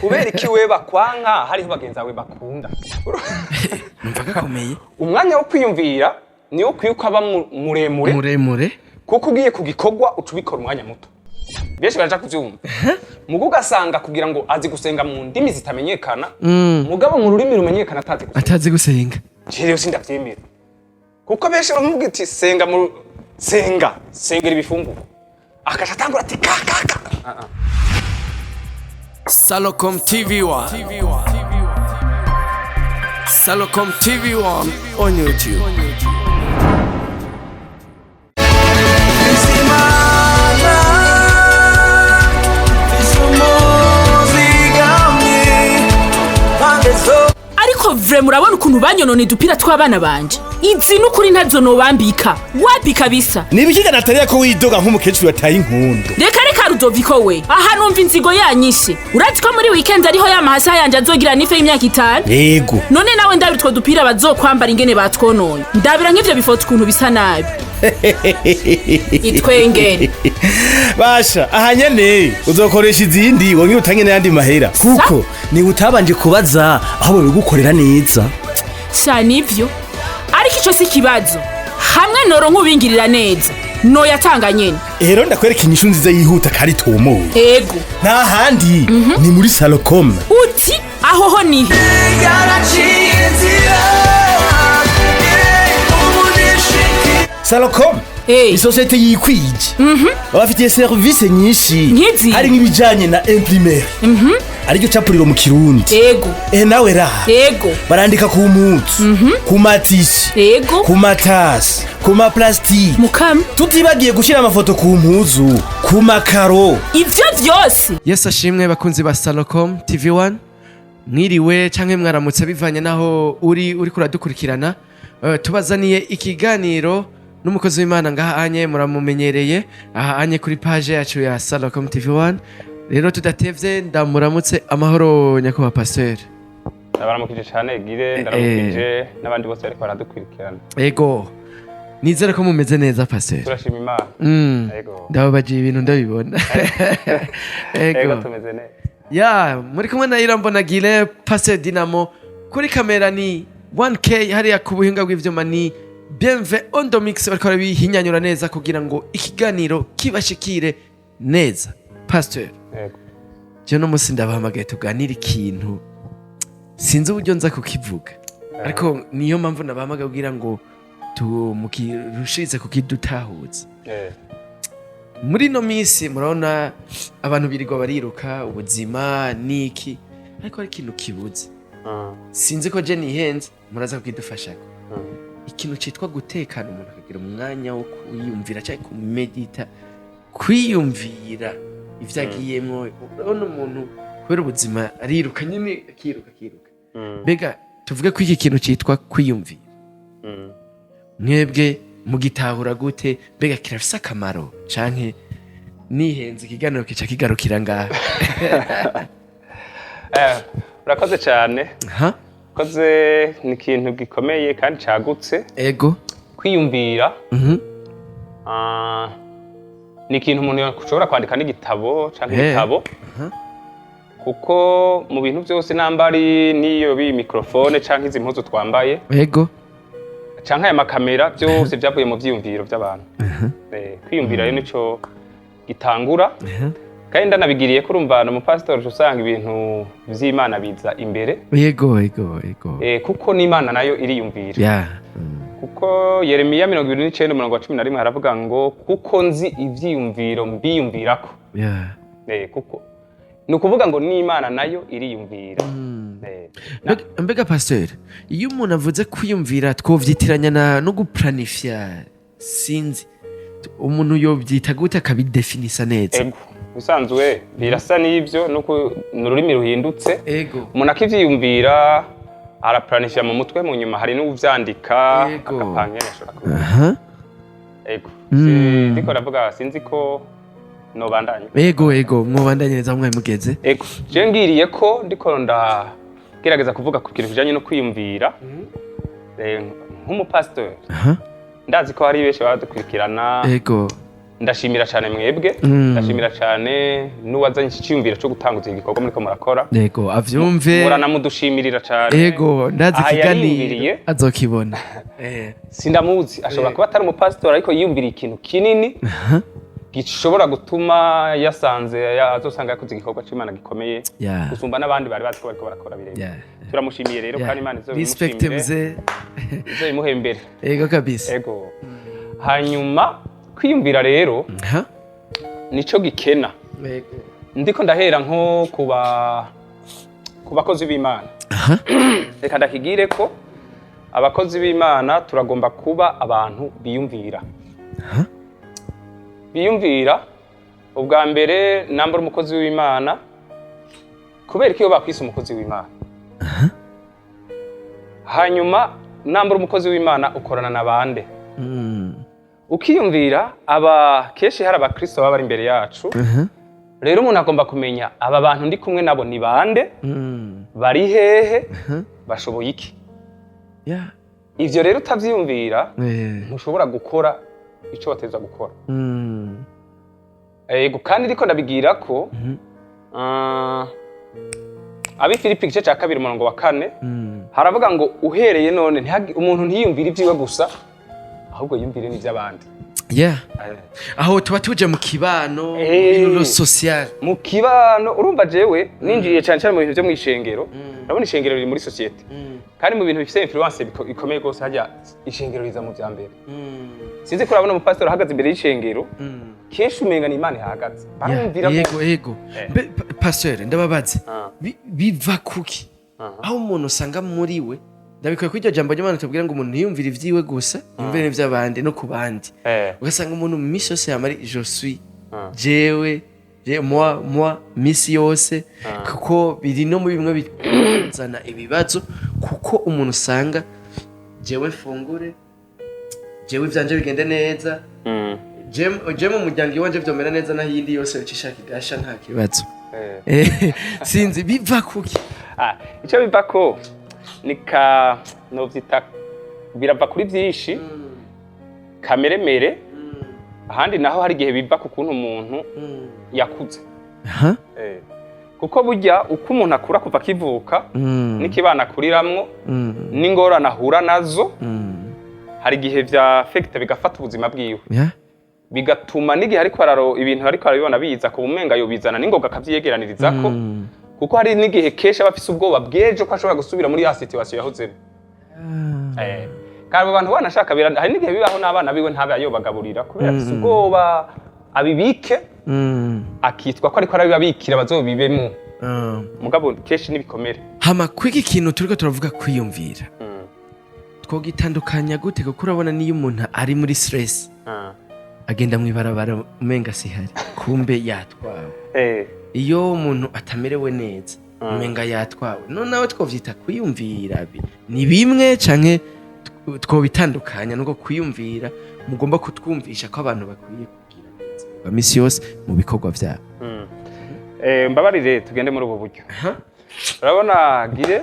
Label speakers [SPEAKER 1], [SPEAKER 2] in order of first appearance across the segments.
[SPEAKER 1] Kubera iki we bakwanka hariho bagenzi bawe bakunda?
[SPEAKER 2] Numva gakomeye.
[SPEAKER 1] Umwanya wo kwiyumvira niwo ukwiye ko aba muremure,
[SPEAKER 2] muremure,
[SPEAKER 1] kuko ugiye ku gikorwa uca ubikora umwanya muto. Benshi baraja kuvyumva mugo, ugasanga kugira ngo azi gusenga mu ndimi zitamenyekana, mugabo mu rurimi rumenyekana atazi gusenga.
[SPEAKER 2] Atazi gusenga.
[SPEAKER 1] Jewe sindavyemera, kuko benshi baramubwira ati: "Senga mu senga, sengera ibifungurwa," akaca atangura ati: "Ka ka ka." Ah, ah.
[SPEAKER 2] Salocom TV1, Salocom TV1 on YouTube.
[SPEAKER 3] Ariko vraiment, urabona ukuntu banyonona udupira tw'abana banje? Izi n'ukuri ntazo nobambika, wapi kabisa.
[SPEAKER 4] Niba ikigana atari ko widoga nk'umukecuru wataye inkundu.
[SPEAKER 3] Reka reka, Rudoviko we, aha numva inzigo yanyishe. Urazi ko muri weekend ariho ya mahasa yanje azogira anniv y'imyaka 5?
[SPEAKER 4] Yego.
[SPEAKER 3] None nawe ndabira utwo dupira bazokwambara ingene batwononye, ndabira nk'ivyo bifoto ukuntu bisa nabi, itwengere.
[SPEAKER 4] Basha, aha nyene uzokoresha izindi, wongere utange n'ayandi mahera, kuko niba utabanje kubaza aho babigukorera neza.
[SPEAKER 3] Sha, nivyo, ariko ico si ikibazo. Hamwe noro nk'ubingirira neza, noyatanga nyene.
[SPEAKER 4] Rero ndakwereka inyishu nziza yihuta kandi itomoye.
[SPEAKER 3] Ego.
[SPEAKER 4] Nta handi, ni muri Salocom.
[SPEAKER 3] Uti aho ho nihe?
[SPEAKER 4] Salocom, isosiyete yikwije, babafitiye serivisi nyinshi.
[SPEAKER 3] Nk'izi?
[SPEAKER 4] Hari nk'ibijanye na imprimerie, ariryo capuriro mu Kirundi. Eh, nawe raha. Barandika ku mpuzu, ku matisi, ku matasi, ku maplastike,
[SPEAKER 3] Mukama.
[SPEAKER 4] tutibagiye gushyira amafoto ku mpuzu, ku makaro.
[SPEAKER 3] Ivyo vyose?
[SPEAKER 2] Yesu ashimwe, bakunzi ba Salocom TV1. Mwiriwe canke mwaramutse, bivanye naho uri kuradukurikirana. Tubazaniye ikiganiro n'umukozi w'Imana ngaha anye muramumenyereye, aha anye kuri page yacu ya Salocom TV1. Rero tudatevye, ndamuramutse. Amahoro, nyakubahwa pasteur.
[SPEAKER 1] Ndabaramukije cane gire, ndaramukije n'abandi bose bariko baradukurikirana.
[SPEAKER 2] Ego, nizere ko mumeze neza, pasteur.
[SPEAKER 1] Turashima Imana. Ego.
[SPEAKER 2] Ndababajiye ibintu ndabibona.
[SPEAKER 1] Ego.
[SPEAKER 2] Ego.
[SPEAKER 1] Tumeze neza.
[SPEAKER 2] Ya, muri kumwe na Irambona Gile, Pasteur Dinamo. Kuri kamera ni 1K, hariya ku buhinga bw'ivyuma ni Bienve on the mix, bariko barabihinyanyura neza kugira ngo ikiganiro kibashikire neza. Pasteur,
[SPEAKER 1] Ego.
[SPEAKER 2] je no musi ndabahamagaye tuganire ikintu, sinzi uburyo nza kukivuga, ariko niyo mpamvu nabahamagaye kugira ngo tumukirushirize kukidutahuza. Muri ino minsi murabona abantu birirwa bariruka ubuzima niki, ariko hari ikintu kibuze. Sinzi ko je nihenze, muraza kukidufashako. Ikintu citwa gutekana, umuntu akagira umwanya wo kwiyumvira cyangwa kumedita, kwiyumvira ivyo agiyemwo. Urabona umuntu kubera ubuzima ariruka nyine, akiruka, akiruka. Mbega tuvuge ko iki kintu citwa kwiyumvira, mwebwe mugitahura gute? Mbega kirafise akamaro, canke nihenze ikiganiro kica kigarukira ngaha?
[SPEAKER 1] Urakoze cyane.
[SPEAKER 2] Ha.
[SPEAKER 1] Urakoze, ni ikintu gikomeye kandi cagutse. Kwiyumvira, ni ikintu umuntu ashobora kwandika n'igitabo canke ibitabo, kuko mu bintu byose, nambari n'iyo bi microphone canke izi mpuzu twambaye canke aya makamera, byose byavuye mu vyiyumviro by'abantu. Kwiyumvira rero nico gitangura. Kandi ndanabigiriye ko urumva ni umupasitori, usanga ibintu vy'Imana biza imbere.
[SPEAKER 2] yego yego yego
[SPEAKER 1] Kuko n'Imana nayo iriyumvira. Kuko Yeremiya 29 umurongo wa 11 haravuga ngo: "Kuko nzi ivyiyumviro mbiyumvirako." Kuko ni ukuvuga ngo n'Imana nayo iriyumvira.
[SPEAKER 2] Mbega pasteur, iyo umuntu avuze kwiyumvira, twovyitiranya na no guplanifya? Sinzi umuntu yobyita gute akabidefinisa neza.
[SPEAKER 1] Ego, bisanzwe birasa n'ivyo, nuko ni ururimi ruhindutse. Umuntu akivyiyumvira araplanifya mu mutwe, mu nyuma hari n'uvyandika, agapanga ingene ashobora kubikora. Ego. Ndiko ndavuga, sinzi ko nobandanya.
[SPEAKER 2] Ego, mwobandanye neza, mwari mugeze.
[SPEAKER 1] Ego, je ngiriye ko ndiko ndagerageza kuvuga ku kintu kijanye no kwiyumvira. Nk'umupasitori, ndazi ko hari benshi baradukurikirana. Ndashimira cyane mwebwe, ndashimira cyane n'uwazanye iki cyiyumviro cyo gutanguza igikorwa muriko murakora.
[SPEAKER 2] Yego, avyumve.
[SPEAKER 1] Muranamudushimirira cyane.
[SPEAKER 2] Yego, ndazi
[SPEAKER 1] Aha
[SPEAKER 2] ikiganiro
[SPEAKER 1] yariyumviriye.
[SPEAKER 2] azokibona.
[SPEAKER 1] Sindamuzi, ashobora kuba atari umupasitori, ariko yiyumviriye ikintu kinini gishobora gutuma yasanze azosanga yakoze igikorwa cy'Imana gikomeye gusumba n'abandi bari bazi ko bariko barakora birebire. Turamushimiye rero, kandi Imana
[SPEAKER 2] Respect,
[SPEAKER 1] izobimushimire,
[SPEAKER 2] mzee.
[SPEAKER 1] izobimuhembere.
[SPEAKER 2] Yego kabisa.
[SPEAKER 1] Ego. Hanyuma kwiyumvira rero nico gikena. Ndiko ndahera nko ku bakozi b'Imana. Reka ndakigire ko abakozi b'Imana turagomba kuba abantu biyumvira, biyumvira. Ubwa mbere, nambara umukozi w'Imana, kubera ko iyo bakwise umukozi w'Imana, hanyuma nambara umukozi w'Imana ukorana na bande? Ukiyumvira aba kenshi hari abakristo baba bari imbere yacu. Rero umuntu agomba kumenya aba bantu ndi kumwe nabo ni bande, bari hehe, bashoboye iki. Ivyo rero utavyiyumvira, ntushobora gukora ico bateza gukora. Ego, kandi ndiko ndabigira ko abi Filipi igice cya 2 umurongo wa 4 haravuga ngo uhereye none umuntu ntiyumvire ibyiwe gusa, ahubwo yumvire n'iby'abandi.
[SPEAKER 2] Aho tuba tuje mu kibano, mu social.
[SPEAKER 1] Mu kibano. Urumva jewe ninjiye cyane cyane mu bintu byo mu ishengero. Urabona ishengero riri muri société, kandi mu bintu bifite influence ikomeye rwose, hajya ishengero riza mu bya mbere. Sinzi ko urabona umupasitori ahagaze imbere y'ishengero, kenshi umenga ni Imana ihahagaze, barumvira.
[SPEAKER 2] Yego. Mbe pasteur, ndababaze. Biva kuki aho umuntu usanga muri we, ndabikwiye ko iryo jambo ry'Imana tubwira ngo umuntu ntiyumvire ivyiwe gusa, yumvire n'ivy'abandi no ku bandi, ugasanga umuntu mu misi yose yama ari je suis, jewe je, moi, moi, misi yose, kuko biri no muri bimwe bizana ibibazo, kuko umuntu usanga jewe mfungure, jewe ivyanje bigende neza, je mu muryango iwanje vyomera neza, naho iyindi yose bica ishaka igasha nta kibazo. Sinzi biva kuki.
[SPEAKER 1] Ah, icyo biva ko ni ka novyita birava kuri byinshi, kameremere. Ahandi naho hari igihe biva ku kuntu umuntu yakuze. Kuko burya uko umuntu akura kuva akivuka, n'ikibana akuriramwo, n'ingorane ahura nazo, hari igihe vya affecte bigafata ubuzima bwiwe, bigatuma n'igihe ariko araro ibintu ariko arabibona biza ku bumenga yobizana n'ingoga akavyiyegeranirizako, kuko hari n'igihe kenshi aba afise ubwoba bw'ejo ko ashobora gusubira muri ya situation yahozemo. Kandi abo bantu banashaka hari n'igihe bibaho n'abana biwe ntabe ayobagaburira kubera afise ubwoba abibike, akitwa ko ariko arabibabikira bazobibemo. Mugabo kenshi n'ibikomere.
[SPEAKER 2] Hama kwiki kintu turiko turavuga, kwiyumvira, twogitandukanya gute? Kuko urabona niyo umuntu ari muri stress agenda mw'ibarabara umenga sihari, kumbe yatwawe. Iyo umuntu atamerewe neza umenga yatwawe. None nawe twovyita kwiyumvira, ni bimwe canke twobitandukanya? Nuko kwiyumvira mugomba kutwumvisha ko abantu bakwiye kugira neza bwa misi yose mu bikorwa vyabo.
[SPEAKER 1] Mbabarire tugende muri ubu buryo. Urabona gire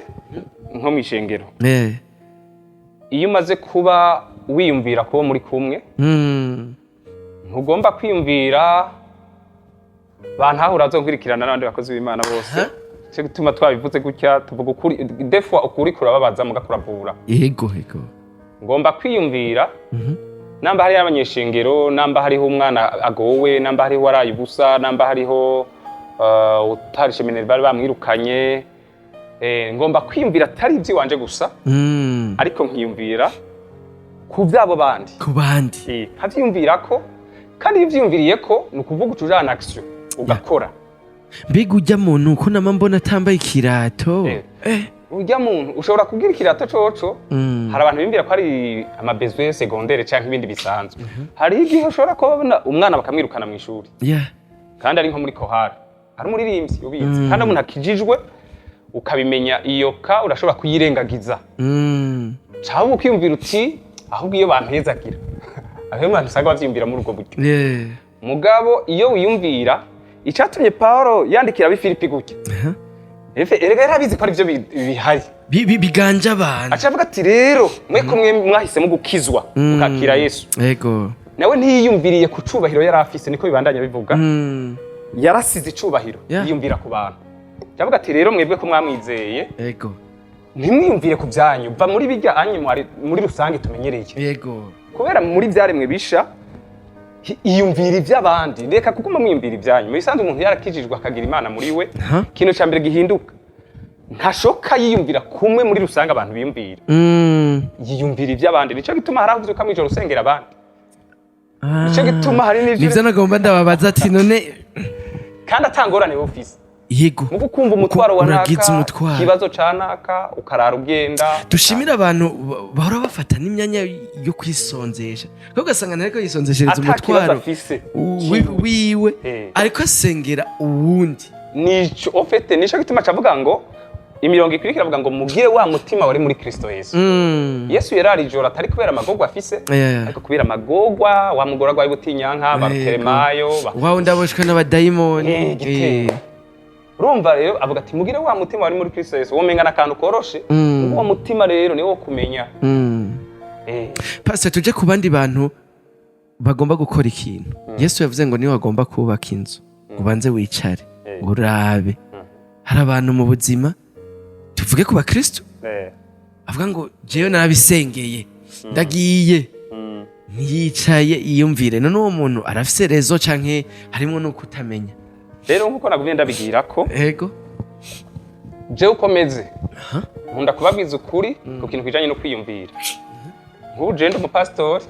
[SPEAKER 1] nko mw'ishengero, iyo umaze kuba wiyumvira kuba muri kumwe, ntugomba kwiyumvira bantahura azokwirikirana n'abandi bakozi b'Imana bose. Cyo gituma twabivuze gutya, tuvuga ukuri. Des fois ukuri kurababaza muga kuravura.
[SPEAKER 2] Yego.
[SPEAKER 1] Ngomba kwiyumvira namba hariho abanyeshengero, namba hariho umwana agowe, namba hariho waraye ubusa, namba hariho utarishe minerval bamwirukanye. Ngomba kwiyumvira atari iby'iwanje gusa, ariko nkiyumvira ku by'abo bandi.
[SPEAKER 2] Ku bandi.
[SPEAKER 1] Nkavyiyumvira ko, kandi iyo uvyiyumviriye ko ni ukuvuga uca ujana action ugakora.
[SPEAKER 2] Mbega ujya muntu ko nama mbona atambaye ikirato?
[SPEAKER 1] Urya muntu ushobora kubwira ikirato coco. Hari abantu biyumvira ko ari ama besoins secondaires canke ibindi bisanzwe. Hari igihe ushobora kubona umwana bakamwirukana mu ishuri, kandi ari nko muri chorale, ari umuririmbyi ubizi, kandi umuntu akijijwe ukabimenya iyo ka urashobora kuyirengagiza, cyangwa ukiyumvira uti ahubwo iyo bampezagira. Aho abantu usanga bavyiyumvira muri ubwo buryo. Mugabo iyo wiyumvira icyatumye Paulo yandikira ab'i Filipi gutya, erega yari abizi ko arivyo bihari.
[SPEAKER 2] Biganje abantu.
[SPEAKER 1] Aca avuga ati rero mwe ko mwe mwahisemo gukizwa mukakira Yesu, Nawe ntiyiyumviriye ku cubahiro yari afise, niko bibandanya bivuga. Yarasize icubahiro, yiyumvira ku bantu. Ndavuga ati rero mwebwe ko mwamwizeye, ntimwiyumvire ku byanyu, va muri bijya anyu muri rusange tumenyereye. Kubera muri byaremwe bisha, iyumvira iby'abandi, reka kuguma mwiyumvira ibyanyu. Mu bisanzwe umuntu yarakijijwe akagira Imana muri we, ikintu cya mbere gihinduka, ntashoka yiyumvira kumwe muri rusange abantu biyumvira. Yiyumvira iby'abandi. Nicyo gituma hari aho uvyuka mw'ijoro usengera abandi. Nicyo gituma hari n'ivyo
[SPEAKER 2] Nivyo nagomba ndababaza ati none
[SPEAKER 1] kandi atangorane ufise, mugo ukumva umutwaro wa
[SPEAKER 2] Uragize
[SPEAKER 1] naka,
[SPEAKER 2] umutwaro.
[SPEAKER 1] ikibazo ca naka, ukarara ugenda.
[SPEAKER 2] Dushimire abantu bahora bafata n'imyanya yo kwisonzesha, kuko ugasanga ariko yisonzeshereza
[SPEAKER 1] ata kibazo
[SPEAKER 2] umutwaro
[SPEAKER 1] afise
[SPEAKER 2] wiwe, ariko asengera uwundi.
[SPEAKER 1] Nico ofete, nico gituma cavuga ngo imirongo ikurikira avuga ngo mugire wa mutima wari muri Kristo Yesu. Yesu yarari ijoro atari kubera amagorwa afise, ariko kubera amagorwa wa mugore agwaye ubutinyanka, Baruteremayo
[SPEAKER 2] Wa wundi aboshwe n'abadayimoni.
[SPEAKER 1] Igitero. Urumva rero avuga ati mugire wa mutima wari muri Kristo Yesu. Womenga n'akantu koroshe. Uwo mutima rero niwo kumenya.
[SPEAKER 2] Pastor, tuje ku bandi bantu bagomba gukora ikintu. Yesu yavuze ngo niwe agomba kubaka inzu, ubanze wicare, urabe. Hari abantu mu buzima, tuvuge ku bakristo, avuga ngo jewe narabisengeye, ndagiye, ntiyicaye yiyumvire. None uwo muntu arafise raison canke harimwo no kutamenya?
[SPEAKER 1] Rero nkuko nagumye ndabigira ko jewe uko meze, nkunda kubabwiza ukuri ku kintu kijanye no kwiyumvira. Nk'ubu jewe ndi umupasitori,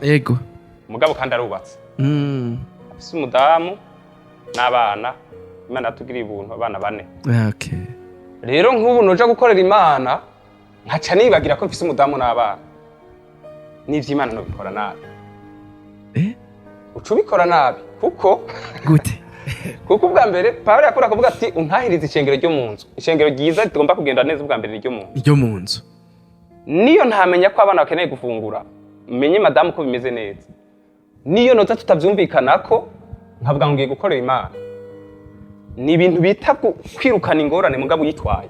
[SPEAKER 1] mugabo kandi arubatse, afise umudamu n'abana. Imana yatugiriye ubuntu, abana bane. Rero nk'ubu noja gukorera Imana nkaca nibagira ko mfise umudamu n'abana, n'ivy'Imana nobikora nabi. Uca ubikora nabi kuko
[SPEAKER 2] Gute?
[SPEAKER 1] Kuko ubwa mbere Pawulo yakunda kuvuga ati untahirize ishengero ryo mu nzu. Ishengero ryiza rigomba kugenda neza ubwa mbere ni ryo mu nzu.
[SPEAKER 2] Ryo mu nzu.
[SPEAKER 1] Niyo ntamenya ko abana bakeneye gufungura, menye madamu ko bimeze neza. Niyo noza tutavyumvikanako nkavuga ngo ngiye gukorera Imana, ni ibintu bita kwirukana ingorane mugabo uyitwaye.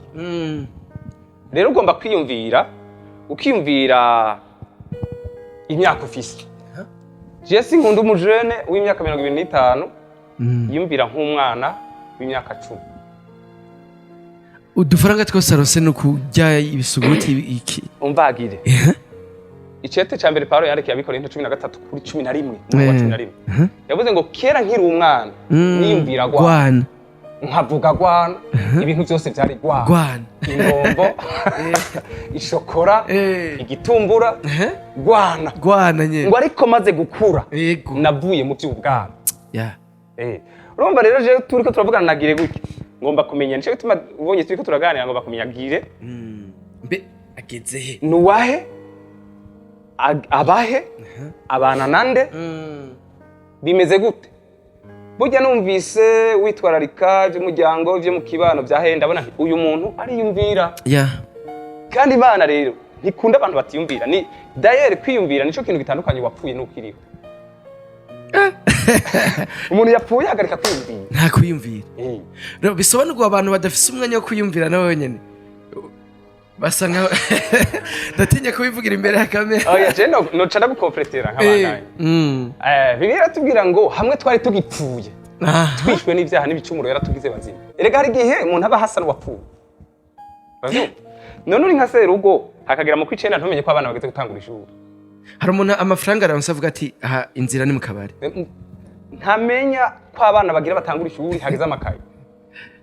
[SPEAKER 1] Rero ugomba kwiyumvira, ukiyumvira imyaka ufise. Je sinkunda umujene w'imyaka 25 yiyumvira nk'umwana w'imyaka 10.
[SPEAKER 2] Udufaranga twose arose ni ukurya ibisuguti iki.
[SPEAKER 1] Umvagire, icete ca mbere Pawulo yandikiye Abikorinto 13:11, umurongo wa 11, yavuze ngo kera nkiri umwana niyumvira gwana,
[SPEAKER 2] Gwana.
[SPEAKER 1] nkavuga gwana, ibintu byose byari gwana,
[SPEAKER 2] Gwana.
[SPEAKER 1] Imbombo, ishokora, igitumbura, gwana.
[SPEAKER 2] Gwana nyene.
[SPEAKER 1] Ngo ariko maze gukura navuye mu by'ubwana. Urumva rero jewe turiko turavugana nagire gutya, ngomba kumenya. Nico gituma ubonye turiko turaganira, ngomba kumenya gire
[SPEAKER 2] Mbe ageze he?
[SPEAKER 1] Nuwahe, abahe, abana nande, bimeze gute. Burya numvise witwararika iby'umuryango, ibyo mu kibano byahe, ndabona nti uyu muntu ariyumvira. Kandi Imana rero ntikunda abantu batiyumvira. Ni dayeri kwiyumvira nico kintu gitandukanye wapfuye n'ukiriho. Umuntu yapfuye ahagarika kwiyumvira.
[SPEAKER 2] Nta kwiyumvira. Rero bisobanurwa abantu badafise umwanya wo kwiyumvira nabo nyene basa nka, ndatinya kubivugira imbere ya kamera.
[SPEAKER 1] Oya, je noca ndagukompletera nk'abandanye. Bibiliya iratubwira ngo hamwe twari tugipfuye, twishwe n'ibyaha n'ibicumuro, yaratugize bazima. Erega hari igihe umuntu aba hasa n'uwapfuye. Uravyumva? None uri nka serugo, hakagera mu kw'icenda ntumenye ko abana bageze gutangura ishuri.
[SPEAKER 2] Hari umuntu amafaranga aronse avuga ati aha inzira ni mu kabari.
[SPEAKER 1] Ntamenya ko abana bagira batangura ishuri, hageze amakaye.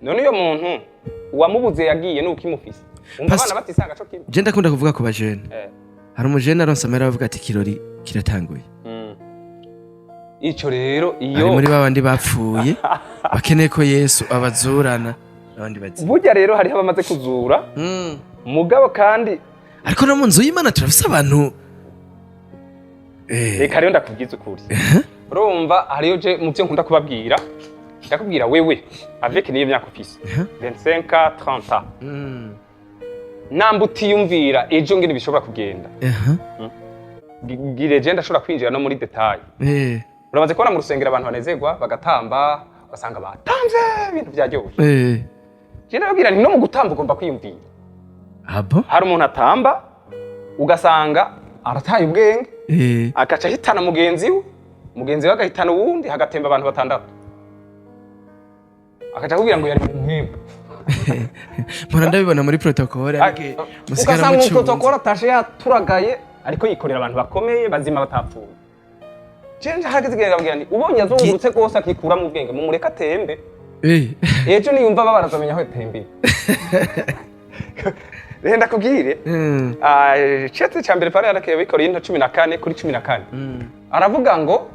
[SPEAKER 1] None uyo muntu uwamubuze yagiye nuko imufise, umva, abana batisanga co kimwe.
[SPEAKER 2] Je ndakunda kuvuga ku bajene. Hari umujene aronse amahera avuga ati ikirori kiratanguye.
[SPEAKER 1] Ico rero
[SPEAKER 2] Ari
[SPEAKER 1] iyo
[SPEAKER 2] muri babandi bapfuye bakeneye ko Yesu abazurana n'abandi bazima.
[SPEAKER 1] Burya rero hariho abamaze kuzura, mugabo kandi
[SPEAKER 2] Ariko no mu nzu y'Imana turafise abantu.
[SPEAKER 1] Reka rero ndakubwiza ukuri. Urumva hariyo, je mu byo nkunda kubabwira, ndakubwira wewe avec niyo myaka ufise, 25 30 ans, namba utiyumvira ejo ngene bishobora kugenda, gire je ndashobora kwinjira no muri détail. Uramaze kubona mu rusengero abantu banezerwa bagatamba, ugasanga batamvye, ibintu byaryoshe. Je ndababwira nti no mu gutamba ugomba kwiyumvira.
[SPEAKER 2] Abo
[SPEAKER 1] Hari umuntu atamba ugasanga arataye ubwenge, agaca ahitana mugenzi we. Mugenzi we agahitana uwundi, hagatemba abantu batandatu, akaca akubwira ngo yari mu mpwemu.
[SPEAKER 2] Mpora ndabibona muri protocole, ariko musigara
[SPEAKER 1] Ugasanga
[SPEAKER 2] mucunze.
[SPEAKER 1] Umuprotocole atashe yaturagaye, ariko yikorera abantu bakomeye bazima batapfuye. Jewe hageze igihe ndababwira nti ubonye azungurutse rwose akikuramo ubwenge, mumureke atembe. Ejo niyumva babara azomenya aho yatembeye. Rero ndakubwire, cete ca mbere Pawulo yandikiye Abikorinto 14:14, aravuga ngo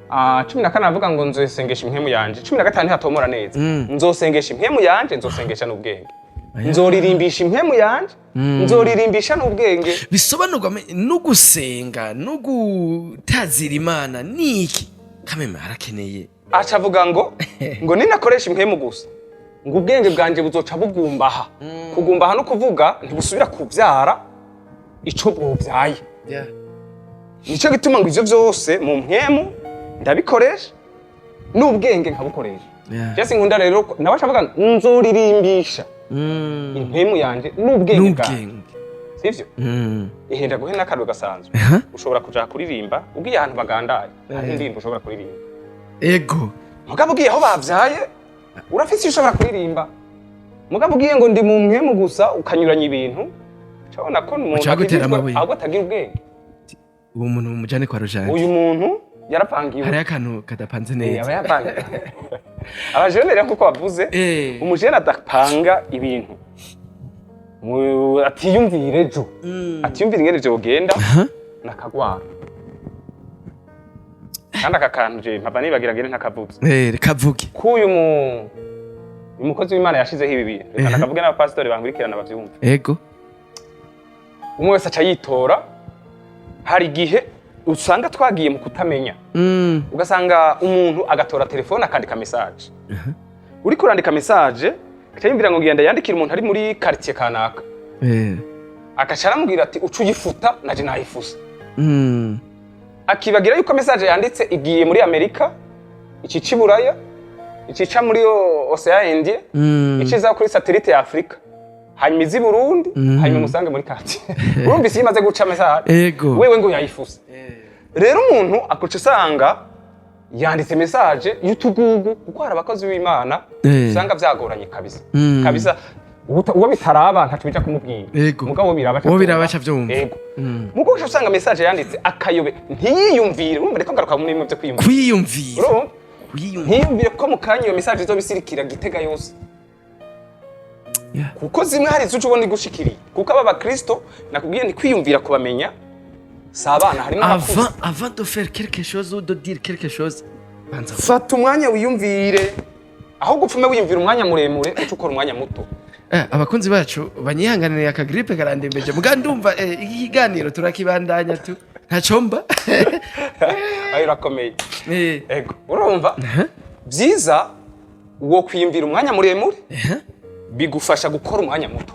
[SPEAKER 1] 14 aravuga ngo nzosengesha impwemu yanje. 15 ntihatomora neza. Nzosengesha impwemu yanje, nzosengesha n'ubwenge. Nzoririmbisha impwemu yanje, nzoririmbisha n'ubwenge.
[SPEAKER 2] Bisobanurwa no gusenga no gutazira Imana niki kameme harakeneye.
[SPEAKER 1] Aca avuga ngo ninakoresha impwemu gusa, ngo ubwenge bwanje buzoca bugumbaha. Kugumbaha no kuvuga ntibusubira kuvyara ico bwovyaye. Nico gituma ngo ivyo vyose mu mpwemu ndabikoresha, n'ubwenge nkabukoresha. Jesi nkunda rero nawe aca avuga ngo nzoririmbisha impwemu yanje n'ubwenge bwanje.
[SPEAKER 2] N'ubwenge.
[SPEAKER 1] Sivyo? Ihenda guhe n'akarwe gasanzwe. Ushobora kuja kuririmba ugiye ahantu bagandaye, hari indirimbo ushobora kuririmba. Mugabo ugiye aho bavyaye, urafise icyo ushobora kuririmba. Mugabo ugiye ngo ndi mu mpwemu gusa, ukanyuranya ibintu, ucabona ko umuntu
[SPEAKER 2] Uca bagutera
[SPEAKER 1] akijijwe,
[SPEAKER 2] amabuye.
[SPEAKER 1] ahubwo atagira ubwenge.
[SPEAKER 2] Uwo muntu mumujane kwa rujanje.
[SPEAKER 1] Uyu muntu yarapangiwe.
[SPEAKER 2] Hariho akantu kadapanze
[SPEAKER 1] Aba
[SPEAKER 2] neza.
[SPEAKER 1] yapangiwe. Abajene rero, nkuko bavuze, umujene adapanga ibintu, atiyumvire ejo, atiyumvire ingene vyogenda, nakagwara. Kandi aka kantu je mpava nibagira ngene ntakavuze.
[SPEAKER 2] Reka vuge.
[SPEAKER 1] K'uyu mu uyu mukozi w'Imana yashizeho ibi bintu, reka ndakavuge n'abapasitori bankurikirana bavyumve. Umwe wese aca yitora. Hari igihe usanga twagiye mu kutamenya, ugasanga umuntu agatora telefone akandika message. Uriko urandika message, agaca yumvira ngo ngenda yandikira umuntu ari muri quartier kanaka, agaca aramubwira ati uca uyifuta, naje nayifusa. Akibagira yuko message yanditse igiye muri Amerika, ikica i Buraya, ikica muri Océan Indien, ikiza kuri satellite ya Afrika, hanyuma izi Burundi, hanyuma musange muri quartier. Urumva isi imaze guca message. Wewe ngo yayifuse. Rero umuntu akuca usanga yanditse message y'utugugu, kuko hari abakozi b'Imana usanga vyagoranye kabisa. Kabisa uwo bitaraba ntaco bija kumubwira. Mugabo biraba.
[SPEAKER 2] Uwo biraba aca avyumva.
[SPEAKER 1] Ego. Mugo uca usanga message yanditse akayobe, ntiyiyumvire. Urumva reko ngaruka muri bimwe vyo kwiyumvira.
[SPEAKER 2] Kwiyumvira.
[SPEAKER 1] Urumva?
[SPEAKER 2] Kwiyumvira.
[SPEAKER 1] Ntiyumvire ko mu kanya iyo message izoba isirikira Gitega yose. Kuko zimwe hari izuca ubona igushikiriye, kuko aba bakristo nakubwiye ni kwiyumvira kubamenya, si abana, harimo abakuze.
[SPEAKER 2] Avant de faire quelque chose ou de dire quelque chose, banza.
[SPEAKER 1] Fata umwanya wiyumvire. Ahubwo upfume wiyumvira umwanya muremure, uca ukora umwanya muto.
[SPEAKER 2] Abakunzi bacu banyihanganire, aka grippe karandembeje, muga ndumva iki kiganiro turakibandanya tu ntaco mba.
[SPEAKER 1] Ayo urakomeye. Ego, urumva byiza wo kwiyumvira umwanya muremure bigufasha gukora umwanya muto,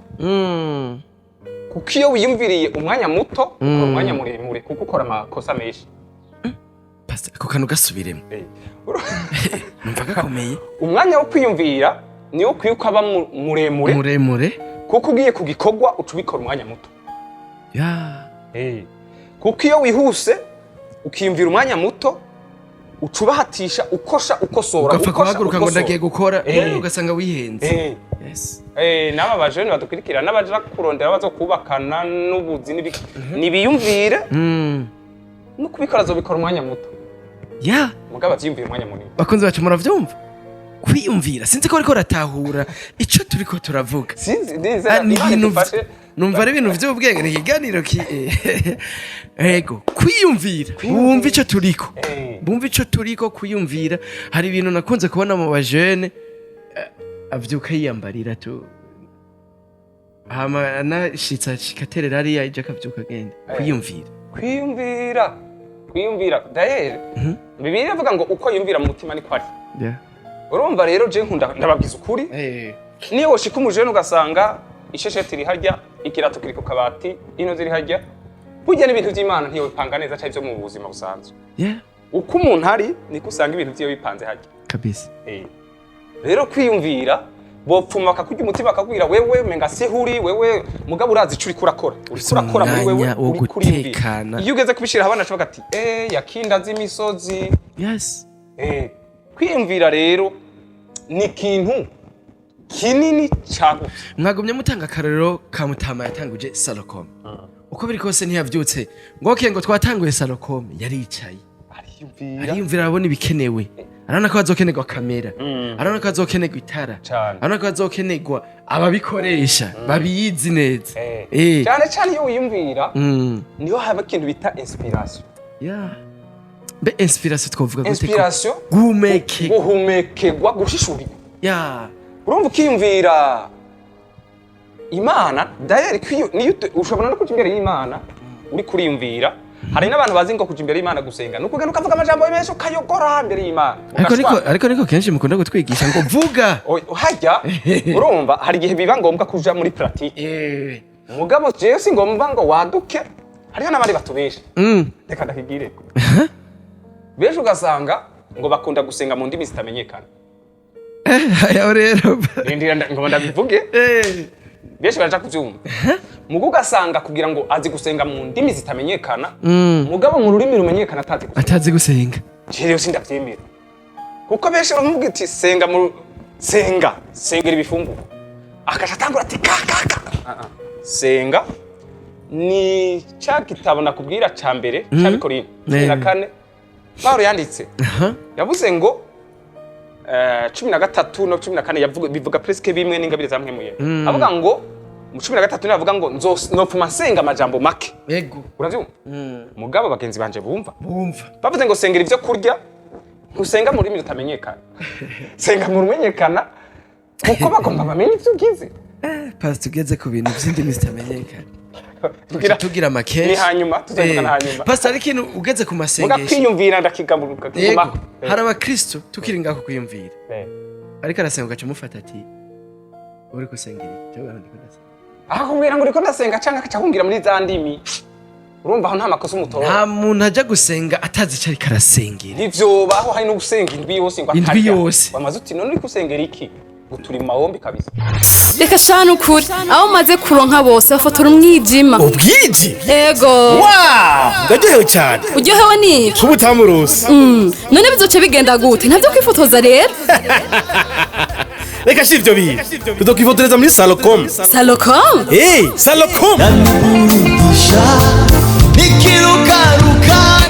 [SPEAKER 1] kuko iyo wiyumviriye umwanya muto ukora umwanya muremure, kuko ukora amakosa menshi.
[SPEAKER 2] Pastor, ako kantu gasubiremo. Numva gakomeye.
[SPEAKER 1] Umwanya wo kwiyumvira niwo ukwiye ukaba muremure,
[SPEAKER 2] muremure,
[SPEAKER 1] kuko ugiye ku gikorwa uca ubikora umwanya muto. Kuko iyo wihuse ukiyumvira umwanya muto, uca ubahatisha, ukosha, ukosora,
[SPEAKER 2] ugapfa
[SPEAKER 1] ukosha,
[SPEAKER 2] guhaguruka ngo
[SPEAKER 1] ukosora.
[SPEAKER 2] ndagiye gukora, ugasanga wihenze. Yes.
[SPEAKER 1] N'aba bajene badukurikira n'abaja kurondera bazokubakana n'ubuzi n'ibiki, nibiyumvire no kubikora azobikora umwanya muto, mugabo avyiyumvira umwanya munini.
[SPEAKER 2] Bakunzi bacu, muravyumva, kwiyumvira, sinzi ko bariko baratahura ico turiko turavuga.
[SPEAKER 1] Sinzi, ndizera
[SPEAKER 2] Ah, ni
[SPEAKER 1] Imana
[SPEAKER 2] ibintu
[SPEAKER 1] idufashe.
[SPEAKER 2] Numva ari ibintu vy'ubwenge, ni ikiganiro ki ego kwiyumvira, bumva ico turiko, bumva ico turiko kwiyumvira. Hari ibintu nakunze kubona mu bajene, avyuka yiyambarira tu, hama anashitse ashika aterera hariya ije akavyuka agenda. Kwiyumvira.
[SPEAKER 1] Kwiyumvira, kwiyumvira. D'ailleurs Bibiliya iravuga ngo uko yumvira mu mutima niko ari. Urumva rero je nkunda ndababwiza ukuri, niyo woshika umujene ugasanga ishesheti iri harya, ikirato kiri ku kabati, ino ziri harya, burya n'ibintu vy'Imana ntiyobipanga neza canke ivyo mu buzima busanzwe. Uko umuntu ari niko usanga ibintu vyiwe bipanze harya. Rero kwiyumvira Bopfuma bakakurya umutima, bakakubwira wewe umenga sihuri wewe, mugabo urazi ico uriko urakora, uriko urakora muri wewe,
[SPEAKER 2] Umwanya wo
[SPEAKER 1] uriko uriyumvira.
[SPEAKER 2] gutekana.
[SPEAKER 1] Iyo ugeze kubishira abana baca ati yakinda z'imisozi. Kwiyumvira rero ni ikintu kinini cagutse.
[SPEAKER 2] Mwagumye mutanga akarorero ka Mutama yatanguje Salocom. Uko biri kose ntiyavyutse ngo okay, ngo twatanguye Salocom. Yaricaye,
[SPEAKER 1] ariyumvira,
[SPEAKER 2] ariyumvira, arabona ibikenewe, arabona ko hazokenerwa kamera, arabona ko hazokenerwa itara, arabona ko hazokenerwa ababikoresha babizi neza.
[SPEAKER 1] Cyane cyane iyo wiyumvira, niho haba ikintu bita inspiration.
[SPEAKER 2] Yeah. Mbe inspiration twovuga gute
[SPEAKER 1] Inspiration,
[SPEAKER 2] guhumeke
[SPEAKER 1] guhumekerwa, gushishurirwa. Urumva, ukiyumvira Imana dayari niyo ushobora no kuja imbere y'Imana uri kuriyumvira. Hari n'abantu bazi ngo kuja imbere y'Imana gusenga ni ukugenda ukavuga amajambo menshi, ukayogora imbere y'Imana.
[SPEAKER 2] Ariko niko, ariko niko kenshi mukunda kutwigisha ngo vuga.
[SPEAKER 1] Hajya urumva hari igihe biba ngombwa kuja muri pratique. Mugabo jewe si ngombwa ngo waduke, hariho n'abandi batubesha. Reka ndakigire, benshi ugasanga ngo bakunda gusenga mu ndimi zitamenyekana.
[SPEAKER 2] Ayo rero.
[SPEAKER 1] Rindira ngo ndabivuge. Benshi baraja kuvyumva, mugo ugasanga kugira ngo azi gusenga mu ndimi zitamenyekana, mugabo mu rurimi rumenyekana atazi gusenga.
[SPEAKER 2] Atazi gusenga.
[SPEAKER 1] Je rero sindavyemera, kuko benshi baramubwira ati senga mu senga, sengera ibifungurwa, akaca atangura ati ka ka ka. Ah, ah. Senga ni ca gitabo nakubwira ca mbere c'Abikorinto 14, Pawulo yanditse. Yavuze ngo 13 no 14 yavuga, bivuga presque bimwe n'ingabire za Mpwemu Yera. Avuga ngo mu 13 niho avuga ngo nzopfuma nsenga amajambo make. Uravyumva, mugabo bagenzi banje bumva.
[SPEAKER 2] Bumva.
[SPEAKER 1] Bavuze ngo sengera ivyo kurya, ntusenga mu rurimi rutamenyekana, senga mu rumenyekana, kuko bagomba bamenye ivyo ugize.
[SPEAKER 2] Pastor, tugeze ku bintu by'indimi zitamenyekana, tugira amakenshi.
[SPEAKER 1] Ni hanyuma tuzovugana hanyuma.
[SPEAKER 2] Pastor, ariko ikintu ugeze ku
[SPEAKER 1] Muga
[SPEAKER 2] masengesho,
[SPEAKER 1] kwiyumvira ndakigaburuka.
[SPEAKER 2] Yego, hari abakristo tukiri ngaho kwiyumvira, ariko arasenga ugaca umufata ati uri gusengera iki? Cyangwa ndiko ndasenga.
[SPEAKER 1] Akakubwira ngo uriko ndasenga, canke akaca akubwira muri za ndimi. Urumva aho nta makosa umutora.
[SPEAKER 2] Nta muntu ajya gusenga atazi icyo ariko arasengera.
[SPEAKER 1] Ntivyobaho. Hari no gusenga indwi yose ngo
[SPEAKER 2] Indwi
[SPEAKER 1] atarya.
[SPEAKER 2] yose.
[SPEAKER 1] Wamaze uti none uriko usengera iki? Ngo turi mu mahombi kabisa.
[SPEAKER 5] Reka shana, ukuri abo maze kuronka bose bafotora umwijima.
[SPEAKER 4] Ubwiji?
[SPEAKER 5] Ego.
[SPEAKER 4] Wow, ndaryohewe cyane.
[SPEAKER 5] Uryohewe n'iki?
[SPEAKER 4] Kuba utamurose.
[SPEAKER 5] None bizoca bigenda gute? Ntabyo kwifotoza rero?
[SPEAKER 4] Reka shi ivyo bintu, tuzokwifotoreza muri Salocom.
[SPEAKER 5] Salocom?
[SPEAKER 4] Eh, Salocom.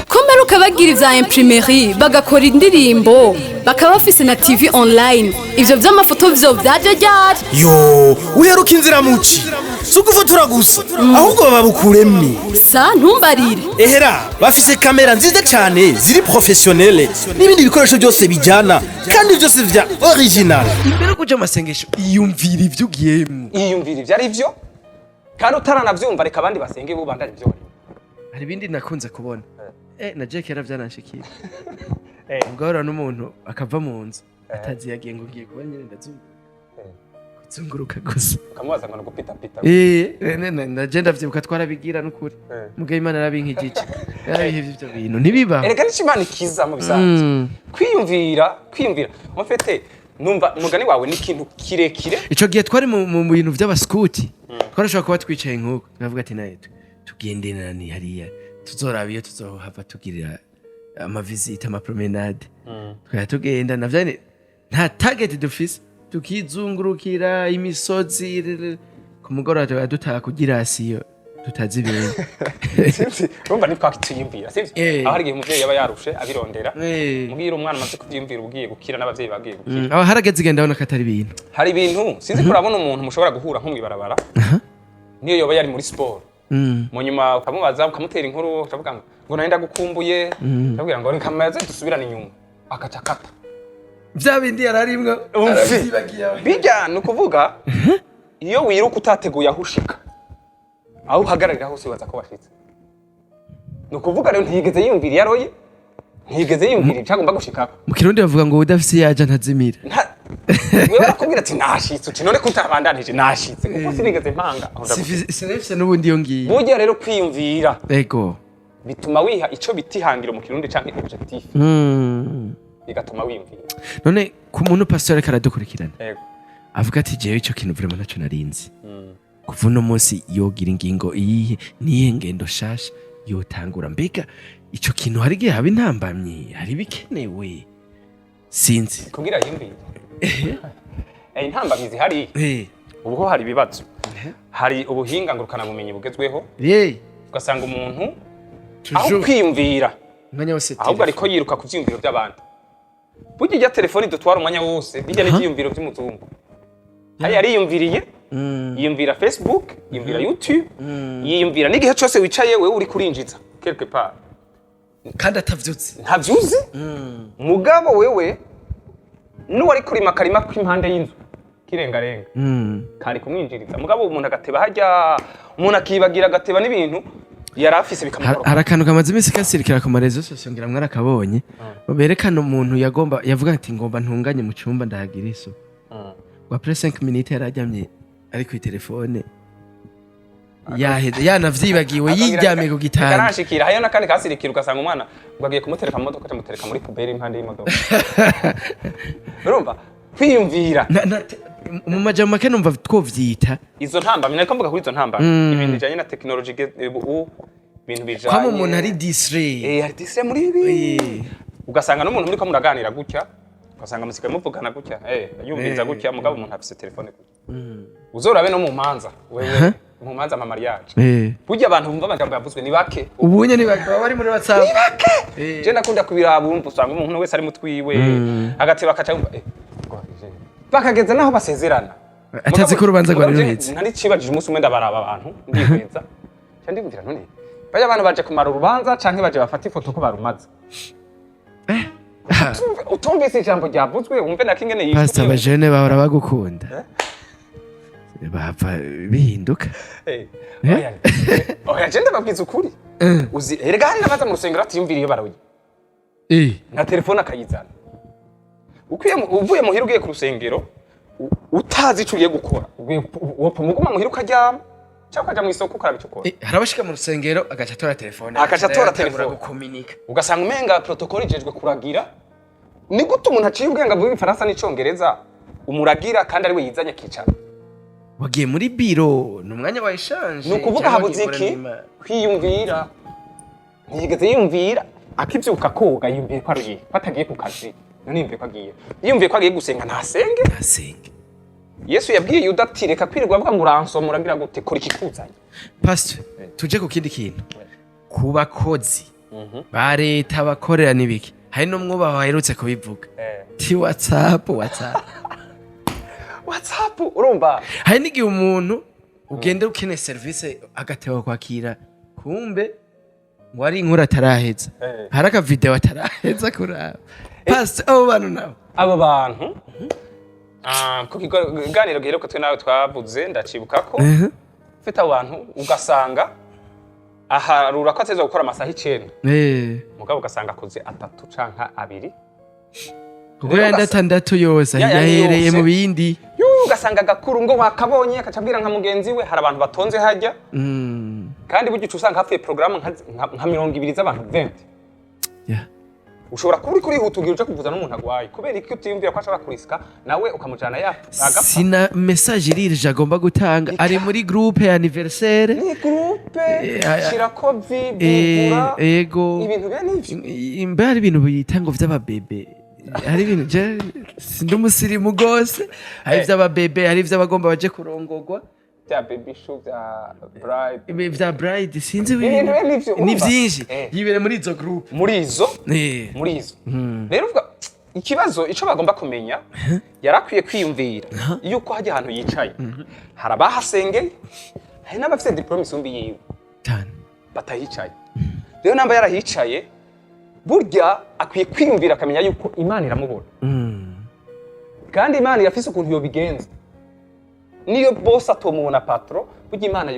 [SPEAKER 5] Ko mperuka bagira ivya imprimerie, bagakora indirimbo, bakaba bafise na TV online, ivyo vy'amafoto vyo vyaje ryari?
[SPEAKER 4] Yo, uheruka inzira muci, si ugufotora gusa, ahubwo baba bukuremwe.
[SPEAKER 5] Sa ntumbarire.
[SPEAKER 4] Ehera bafise kamera nziza cyane ziri professionnel n'ibindi bikoresho byose bijyana, kandi byose vya original.
[SPEAKER 2] Imbere yo kuja mu masengesho, iyumvira ibyo ugiyemo.
[SPEAKER 1] Iyumvira ivyo ari vyo, kandi utaranavyumva reka abandi basenge, bubandanye ivyo barimo.
[SPEAKER 2] Hari ibindi nakunze kubona, na Jack yaravyananshikira. Ubwo n'umuntu akava mu nzu atazi yagiye, ngo ngiye kuba nyine ndazunguruka, kuzunguruka gusa.
[SPEAKER 1] Ukamubaza ngo ni ugupitapita.
[SPEAKER 2] Na je ndavyibuka twarabigira n'ukuri. Mugabo Imana yarabinkijije, yarabihevye ivyo bintu ntibibaho.
[SPEAKER 1] Erega nico Imana ikiza mu bisanzwe. Kwiyumvira, kwiyumvira en fait, numva umugani wawe ni ikintu kirekire.
[SPEAKER 2] Ico gihe twari mu bintu vy'abaskuti, twarashobora kuba twicaye nk'uko tukavuga ati naye tugenderane hariya, tuzoraba iyo tuzohava tugirira amavisite, amapromenade, tukajya tugenda navyo nta target dufise, tukizungurukira imisozi ku mugoroba tukaba dutaha kugira asiyo tutazi ibintu.
[SPEAKER 1] Sivyo? Urumva ntitwakitiyumvira, sivyo? Aho hari igihe umuvyeyi aba yarushe abirondera. Mubwira umwana amaze kuvyiyumvira, ugiye gukira n'abavyeyi bagiye gukira.
[SPEAKER 2] Aho harageze igenda abona ko atari ibintu.
[SPEAKER 1] Hari ibintu sinzi ko urabona umuntu mushobora guhura nko mw'ibarabara, niyo yoba yari muri siporo, mu nyuma ukamubaza, ukamutera inkuru, ukavuga ngo nari ndagukumbuye, ukamubwira ngo reka maze dusubirane inyuma, akaca akata.
[SPEAKER 2] Vya bindi yari arimwo
[SPEAKER 1] Umve.
[SPEAKER 2] aravyibagiye.
[SPEAKER 1] Bijya ni ukuvuga iyo wiruka utateguye aho ushika, aho uhagararira hose wibaza ko washitse. Ni ukuvuga rero ntiyigeze yiyumvira iyo aroye, ntiyigeze yiyumvira icyo agomba gushikako.
[SPEAKER 2] Mu Kirundi bavuga ngo udafise iyo aja ntazimira.
[SPEAKER 1] Wewe barakubwira ati nashitse, uti none ko utabandanije? Nashitse kuko sinigeze mpanga aho ndagushika.
[SPEAKER 2] Sinafise n'ubundi iyo ngiye.
[SPEAKER 1] Burya rero kwiyumvira bituma wiha ico bita ihangiro mu Kirundi canke objectif, bigatuma wiyumvira.
[SPEAKER 2] None ku muntu, pastor, ariko aradukurikirana, Avuga ati: "Jewe ico kintu vraiment naco narinzi." Kuva uno munsi yogira ingingo iyihe, niyihe ngendo shasha yotangura? Mbega ico kintu hari igihe haba intambamyi, hari ibikenewe, sinzi.
[SPEAKER 1] Kugira yiyumvire. Intambamyi zihari, ubu ho hari ibibazo, hari ubuhinga ngurukanabumenyi bugezweho, ugasanga umuntu aho
[SPEAKER 2] Toujours.
[SPEAKER 1] kwiyumvira,
[SPEAKER 2] Umwanya wose
[SPEAKER 1] ahubwo ariko yiruka ku vyiyumviro by'abandi. Burya irya telefoni dutwara umwanya wose, bijya n'ivyiyumviro by'umuzungu. Hariya yariyumviriye, yiyumvira Facebook, yiyumvira YouTube, yiyumvira n'igihe cyose wicaye wewe uri kurinjiza quelque part.
[SPEAKER 2] Kandi atavyutse.
[SPEAKER 1] Ntavyuzi. Mugabo wewe n'uwari kurima akarima k'impande y'inzu kirengarenga kari kumwinjiriza, mugabo umuntu agateba hajya, umuntu akibagira, agateba n'ibintu yari afise bikamukora.
[SPEAKER 2] Hari akantu kamaze iminsi kasirikira ku ma réseaux sociaux, ngira mwarakabonye, berekana umuntu yagomba, yavuga ati: "Ngomba ntunganye mu cyumba, ndahagira isuku." Ngo après 5 minutes yararyamye ari ku telefone, yaheze, yanavyibagiwe, yiryamiye ku gitanda.
[SPEAKER 1] Karanshikira. Hariyo n'akandi kasirikira, ugasanga umwana ngo agiye kumutereka mu modoka, amutereka muri poubelle impande y'imodoka. Urumva kwiyumvira.
[SPEAKER 2] Mu majambo make numva twovyita
[SPEAKER 1] Izo ntambamyi, nariko mvuga kuri izo ntambamyi, ibintu bijanye na technology, ubu ibintu bijanye
[SPEAKER 2] kwama umuntu ari distrait.
[SPEAKER 1] Hari distrait muri ibi. Ugasanga n'umuntu muriko muraganira gutya, ugasanga musigaye muvugana gutya, yumviriza gutya, mugabo umuntu afise telefone gutya. Uzorabe no mu manza, wewe, mu manza ama mariage, burya abantu bumva amajambo yavuzwe ni bake.
[SPEAKER 2] Ubu nyene baba bari muri WhatsApp.
[SPEAKER 1] Ni bake. Je ndakunda kubiraba, urumva usanga umuntu wese ari mutwiwe, agateba akaca yumva ngo, bakageza naho basezerana.
[SPEAKER 2] Atazi ko urubanza rwari
[SPEAKER 1] Mugabo je
[SPEAKER 2] ruheze.
[SPEAKER 1] Nari cibajije umunsi umwe, ndabaraba abantu, ndihweza, nca ndibwira: "None bajya abantu baje kumara urubanza canke baje bafata ifoto ko barumaze?" Utumvise ijambo ryavuzwe, wumve na kingene yishuye.
[SPEAKER 2] Pastor, abajene bahora bagukunda, bapfa bihinduka.
[SPEAKER 1] Oya, oya, je ndababwiza ukuri. Uzi erega hari n'abaza mu rusengero atiyumviriye baroye na telefone akayizana. Ukwiye uvuye muhira ugiye ku rusengero, utazi ico ugiye gukora, wopfa muguma muhira ukaryama, cyangwa ukaja mu isoko ukaraba ico ukora.
[SPEAKER 2] Hari abashika mu rusengero agaca atora telefone.
[SPEAKER 1] Agaca atora
[SPEAKER 2] atangura
[SPEAKER 1] telefone.
[SPEAKER 2] gukominika.
[SPEAKER 1] Ugasanga umenga protocole ijejwe kuragira. Ni gute umuntu aciye ubwenge avuga igifaransa n'icongereza umuragira, kandi ari we yizanye akicara?
[SPEAKER 2] Wagiye muri biro, ni umwanya wa échange.
[SPEAKER 1] Ni ukuvuga
[SPEAKER 2] cyangwa
[SPEAKER 1] habuze
[SPEAKER 2] wagiye
[SPEAKER 1] iki?
[SPEAKER 2] gukorana n'Imana?
[SPEAKER 1] Kwiyumvira. Ntiyigeze yiyumvira. Akivyuka koga, yiyumviye ko aruye, ko atagiye ku kazi. None yiyumviye ko agiye, yiyumviye ko agiye gusenga, ntasenge.
[SPEAKER 2] Asenge.
[SPEAKER 1] Yesu yabwiye Yuda ati: "Reka kwirirwa avuga ngo uransoma, uragira gute, kora ikikuzanye."
[SPEAKER 2] Pastor, tuje ku kindi kintu, ku bakozi ba leta bakorera n'ibiki. Hari n'umwubaho aherutse kubivuga ti WhatsApp, WhatsApp.
[SPEAKER 1] WhatsApp, urumva.
[SPEAKER 2] Hari n'igihe umuntu ugenda ukeneye serivisi agateba kwakira, kumbe ngo ari inkuru ataraheza, hari akavideo ataraheza kuraba. Pastor, abo bantu nabo?
[SPEAKER 1] Abo bantu, ku kiganiro giheruka twe nawe twavuze, ndacibuka ko ufite abo bantu, ugasanga aharura ko ateza gukora amasaha 9, mugabo ugasanga akoze 3 canke 2.
[SPEAKER 2] Kuko yandi 6 yose
[SPEAKER 1] Ya yandi
[SPEAKER 2] yahereye
[SPEAKER 1] yose.
[SPEAKER 2] mu bindi.
[SPEAKER 1] Ugasanga agakuru ngo wakabonye, akaca abwira nka mugenzi we, hari abantu batonze hajya. Kandi burya uca usanga hapfuye porogaramu nka 20 z'abantu 20. Ushobora kuba uri kurihuta, ugira uje kuvuza n'umuntu agwaye, kubera iki utiyumvira ko ashobora kurisika nawe ukamujana ya agapfa?
[SPEAKER 2] Sina message irije agomba gutanga, ari muri groupe ya anniversaire.
[SPEAKER 1] Ni groupe. Shirako vi bigura
[SPEAKER 2] Ego.
[SPEAKER 1] Ibintu bene ivyo.
[SPEAKER 2] Imbe hari ibintu bita ngo vy'ababebe, hari ibintu je sindi umusirimu gose, hari ivy'ababebe, hari ivy'abagomba baje kurongogwa.
[SPEAKER 1] Bya baby shoe, bya bride.
[SPEAKER 2] Ibi vya bride, sinzi.
[SPEAKER 1] Ibintu bene ivyo,
[SPEAKER 2] Ni
[SPEAKER 1] urumva?
[SPEAKER 2] vyinshi. Yibere muri izo groupe.
[SPEAKER 1] Muri izo. Muri izo rero uvuga ikibazo, ico bagomba kumenya, yarakwiye kwiyumvira yuko hajya ahantu yicaye hari abahasengeye, hari n'abafite diplôme isumba yiwe
[SPEAKER 2] Cyane.
[SPEAKER 1] batahicaye. Rero namba yarahicaye, burya akwiye kwiyumvira akamenya yuko Imana iramubona, kandi Imana irafise ukuntu yobigenza. Niyo bose atomubona, patron, burya Imana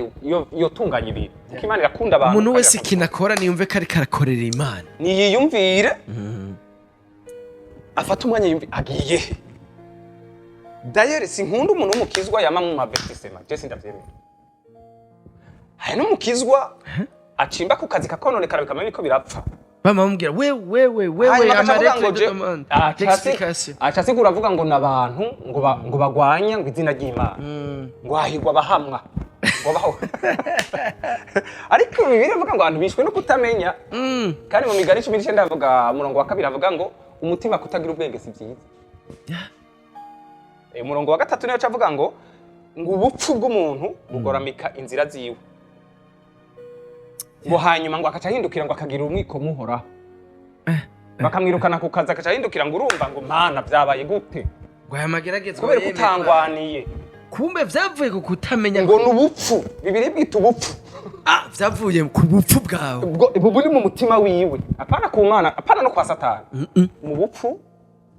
[SPEAKER 1] yotunganya ibintu, kuko Imana irakunda abantu.
[SPEAKER 2] Umuntu
[SPEAKER 1] Kandi
[SPEAKER 2] wese
[SPEAKER 1] irakunda.
[SPEAKER 2] ikintu akora niyumve ko ariko arakorera Imana.
[SPEAKER 1] Niyiyumvire, afate umwanya yumve agiye he. D'ailleurs sinkunda umuntu w'umukizwa yama mu avertissement, je sindavyemera. Hari n'umukizwa acimba ku kazi kakononekara, bikamenya ko birapfa.
[SPEAKER 2] Bama bamubwira wewe wewe wewe
[SPEAKER 1] Hanyuma agaca avuga
[SPEAKER 2] ama
[SPEAKER 1] ngo
[SPEAKER 2] lettre de demande d'explication.
[SPEAKER 1] Aca asigura avuga ngo n'abantu ngo bagwanya ngo izina ry'Imana, ngo hahirwa abahamwa ngo baho. Ariko Bibiliya ivuga ngo abantu bishwe no kutamenya. Kandi mu Migani 19 avuga, umurongo wa 2 avuga ngo umutima kutagira ubwenge si byiza. Umurongo wa 3 niyo avuga ngo ubupfu bw'umuntu bugoramika inzira ziwe, ngo hanyuma ngo akaca ahindukira ngo akagira umwikomo Uhoraho. Bakamwirukana ku kazi, akaca ahindukira ngo urumva ngo Mana, byabaye gute?
[SPEAKER 2] Ngo aya mageragezwa
[SPEAKER 1] Kubera
[SPEAKER 2] yemeye.
[SPEAKER 1] kutangwaniye.
[SPEAKER 2] Kumbe vyavuye ku kutamenya.
[SPEAKER 1] Ngo ni ubupfu, Bibiliya bwita ubupfu.
[SPEAKER 2] Ah, vyavuye ku bupfu bwawe.
[SPEAKER 1] Ubwo buri mu mutima wiwe, apana ku Mana, apana no kwa Satani. Mu bupfu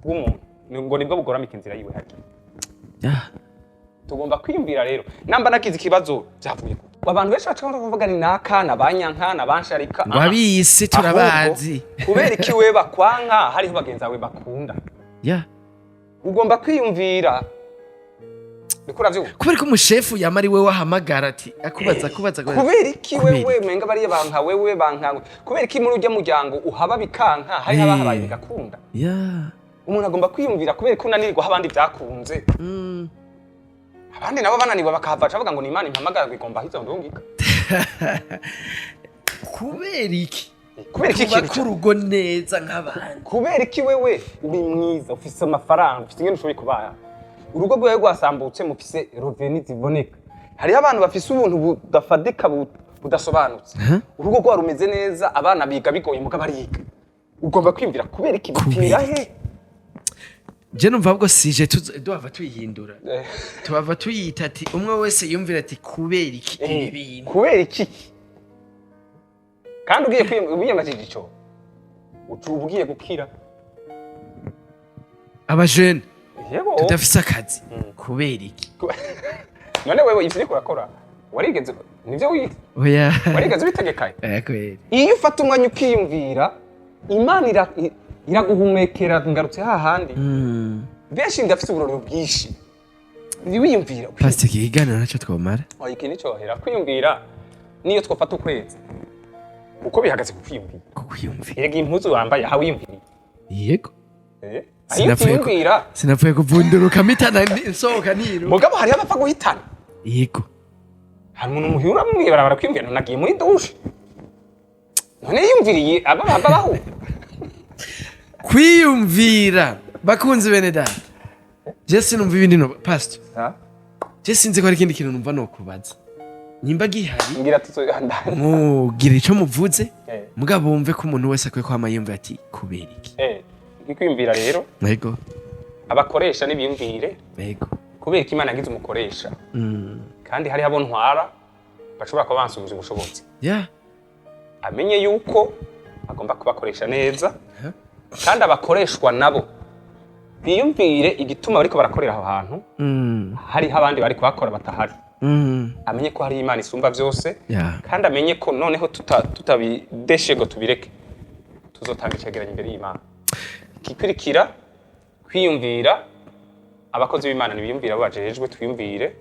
[SPEAKER 1] bw'umuntu ngo nibwo bugoramika inzira yiwe hagiye. Tugomba kwiyumvira rero, namba nagize ikibazo, byavuye ku abantu benshi baca kuvuga ni naka nabanyanka nabansharika.
[SPEAKER 2] Ngo abisi turabazi.
[SPEAKER 1] Ahubwo, kubera iki we bakwanka hariho bagenzi bawe bakunda? Ugomba kwiyumvira, niko uravyumva?
[SPEAKER 2] Kubera ko umushefu yama ari we wahamagara ati akubaza akubaza akubaza.
[SPEAKER 1] Kubera iki?
[SPEAKER 2] Kubera
[SPEAKER 1] Wewe menga bariya banka, wewe banka. Kubera iki muri urya muryango uhaba bikanka, hariho abahabaye bigakunda? Umuntu agomba kwiyumvira kubera ko unanirwa aho abandi byakunze. Abandi nabo bananirwa bakahava, baca bavuga ngo ni Imana impamagara, ngo igomba aho izo ndungika.
[SPEAKER 2] Kubera iki?
[SPEAKER 1] Kubera iki?
[SPEAKER 2] Tubaka
[SPEAKER 1] Ikintu
[SPEAKER 2] urugo neza nk'abandi.
[SPEAKER 1] Kubera iki wewe uri mwiza, ufise amafaranga, ufise ingene ushoboye kubana, urugo rwawe rwasambutse, mufise revenu ziboneka? Hariho abantu bafise ubuntu budafadika, budasobanutse, urugo rwabo rumeze neza, abana biga bigoye mugabo bariga. Ugomba kwiyumvira kubera iki bipfira he?
[SPEAKER 2] Je numva ahubwo sije duhava tuyihindura, tuhava tuyita ati umwe wese yumvira ati kubera iki ibi bintu?
[SPEAKER 1] Kubera iki? Kandi ugiye wiyamajije ico, uca uba ugiye gukira.
[SPEAKER 2] Abajene
[SPEAKER 1] Yego.
[SPEAKER 2] tudafise akazi, kubera iki?
[SPEAKER 1] None wewe ivyo uriko urakora warigeze, nivyo wize?
[SPEAKER 2] Oya.
[SPEAKER 1] Warigeze ubitegekaye?
[SPEAKER 2] Kweri.
[SPEAKER 1] Iyo ufata umwanya ukiyumvira, Imana iraguhumekera. Ngarutse hahandi, benshi ndafise uburorero bwinshi wiyumvira.
[SPEAKER 2] Pastor, iki kiganiro nacyo twomara.
[SPEAKER 1] Oya, iki nicohera kwiyumvira, niyo twofata ukwezi, kuko bihagaze ku kwiyumvira.
[SPEAKER 2] Ku kwiyumvira.
[SPEAKER 1] Erega impuzu wambaye aha wiyumviriye.
[SPEAKER 2] Yego.
[SPEAKER 1] Aho iyo utiyumvira.
[SPEAKER 2] Sinapfuye kuvunduruka mpitana nsohoka niruka.
[SPEAKER 1] Mugabo hariho abapfa guhitana. Hari umuntu muhura mw'ibarabara kwiyumvira, none agiye muri douche, none yiyumviriye aba babaho.
[SPEAKER 2] Kwiyumvira, bakunzi bene data, je sinumva ibindi no pastor, je sinzi ko hari ikindi kintu numva nokubaza nimba gihari.
[SPEAKER 1] Ngira tuzoyandana.
[SPEAKER 2] Mugira ico muvuze, mugabo wumve ko umuntu wese akwiye kwama yumva ati kubera iki?
[SPEAKER 1] Kwiyumvira rero, abakoresha n'ibiyumvire kubera ko Imana yagize umukoresha, kandi hariho abo ntwara bashobora kuba bansubiza ubushobozi, amenye yuko agomba kubakoresha neza, kandi abakoreshwa nabo biyumvire igituma bariko barakorera aho hantu, hariho abandi bari kuhakora batahari. Amenye ko hari Imana isumba byose, kandi amenye ko noneho tutabideshe ngo tubireke, tuzotanga icegeranyo imbere y'Imana. Igikurikira, kwiyumvira, abakozi b'Imana ntibiyumvira abo bajejwe, twiyumvire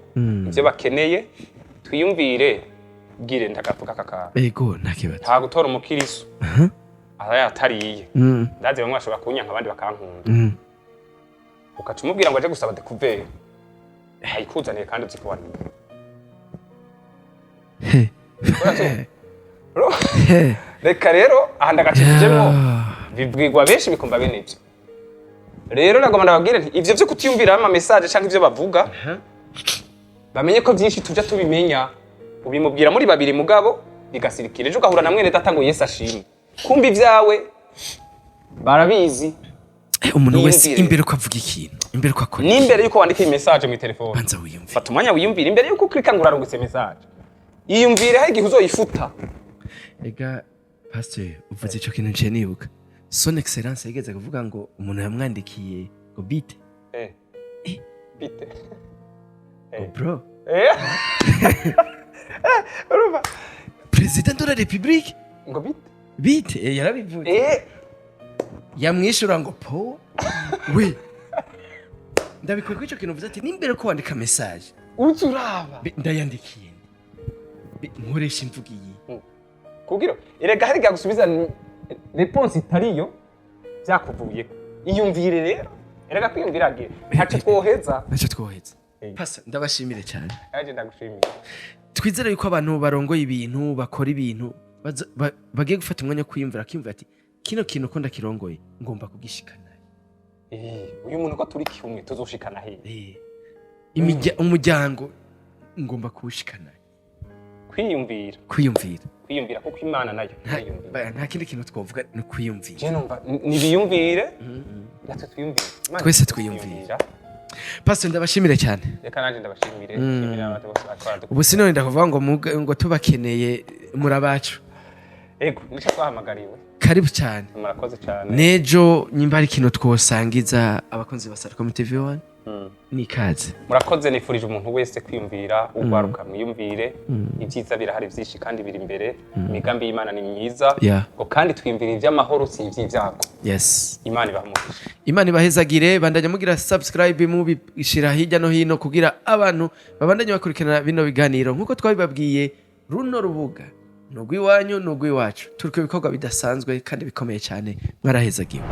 [SPEAKER 1] ibyo bakeneye, twiyumvire bwire ndagavuga aka kantu.
[SPEAKER 2] Ego, nta kibazo.
[SPEAKER 1] Nta gutora umukiriso aba yatariye. Ndazi bamwe bashobora kunyanka, abandi bakankunda. Ugaca umubwira ngo aje gusaba découvert, ayikuzaniye kandi uzi ko wariye.
[SPEAKER 2] He. He.
[SPEAKER 1] Reka rero aha ndagacishijemo, bibwirwa benshi bikumva bene ibyo. Rero nagomba ndababwire nti ivyo vyo kutiyumvira ama message canke ivyo bavuga, bamenye ko byinshi tuja tubimenya, ubimubwira muri babiri, mugabo bigasirikira, ejo ugahura na mwene data ngo Yesu ashimwe, kumva ibyawe barabizi.
[SPEAKER 2] Umuntu wese
[SPEAKER 1] Yiyumvire.
[SPEAKER 2] imbere uko avuga ikintu, imbere uko akora,
[SPEAKER 1] N'imbere yuko wandika iyi message mu telefone,
[SPEAKER 2] banza wiyumvire.
[SPEAKER 1] Fata umwanya wiyumvire imbere yuko uklika ngo urarungitse message. Yiyumvire, hari igihe uzoyifuta.
[SPEAKER 2] Ega pastor, uvuze ico kintu nciye nibuka Son Excellence yigeze kuvuga ngo umuntu yamwandikiye ngo bite.
[SPEAKER 1] Bite.
[SPEAKER 2] Ngo bro.
[SPEAKER 1] Urumva?
[SPEAKER 2] Président de la République.
[SPEAKER 1] Ngo bite.
[SPEAKER 2] Bite, yarabivuze. Yamwishura ngo po we ndabikwiye ko ico kintu uvuze ati n'imbere ko wandika message,
[SPEAKER 1] Uzi uraba.
[SPEAKER 2] Ndayandikiye nde? Nkoresha imvugo iyi.
[SPEAKER 1] Kugira erega hari igihe agusubiza Réponse itariyo byakuvuyeko. Iyumvire rero, erega kwiyumvira agira ntaco twoheza.
[SPEAKER 2] Ntacyo twoheza. Pasa, ndabashimire cyane.
[SPEAKER 1] Yaje, ndagushimiye.
[SPEAKER 2] Twizere yuko abantu barongoye ibintu, bakora ibintu, bagiye gufata umwanya wo kwiyumvira, akiyumvira ati: "Kino kintu ko ndakirongoye, ngomba kugishikana."
[SPEAKER 1] Uyu muntu ko turi kumwe, tuzoshikana hehe?
[SPEAKER 2] Umuryango ngomba kuwushikana.
[SPEAKER 1] Kwiyumvira.
[SPEAKER 2] Kwiyumvira.
[SPEAKER 1] Kwiyumvira, kuko Imana nayo kwiyumvira.
[SPEAKER 2] Nta kindi kintu twovuga, ni kwiyumvira.
[SPEAKER 1] Je numva nibiyumvire, natwe twiyumvire. Imana
[SPEAKER 2] Twese
[SPEAKER 1] twiyumvira.
[SPEAKER 2] twiyumvire. Pastor, ndabashimire cyane.
[SPEAKER 1] Reka nanjye ndabashimire, nshimire abantu bose bakora.
[SPEAKER 2] Ubu sinone kuvuga ngo ngo tubakeneye, murabacu.
[SPEAKER 1] Ego, nico twahamagariwe.
[SPEAKER 2] Karibu cyane.
[SPEAKER 1] Murakoze cyane.
[SPEAKER 2] Nejo nyimba hari ikintu twosangiza abakunzi ba Sarcom TV 1, ni ikaze.
[SPEAKER 1] Murakoze. Nifurije umuntu wese kwiyumvira, ugwaruka mwiyumvire. Ibyiza birahari byinshi kandi biri imbere. Imigambi y'Imana ni myiza. Ngo kandi twiyumvira iby'amahoro, si iby'ibyago. Imana ibaha umugisha.
[SPEAKER 2] Imana ibahezagire. Bandanya mugira subscribe, mubishira hirya no hino kugira abantu babandanye bakurikirana bino biganiro. Nk'uko twabibabwiye, runo rubuga ni urw'iwanyu, ni urw'iwacu. Turi ku bikorwa bidasanzwe kandi bikomeye cyane. Mwarahezagiwe.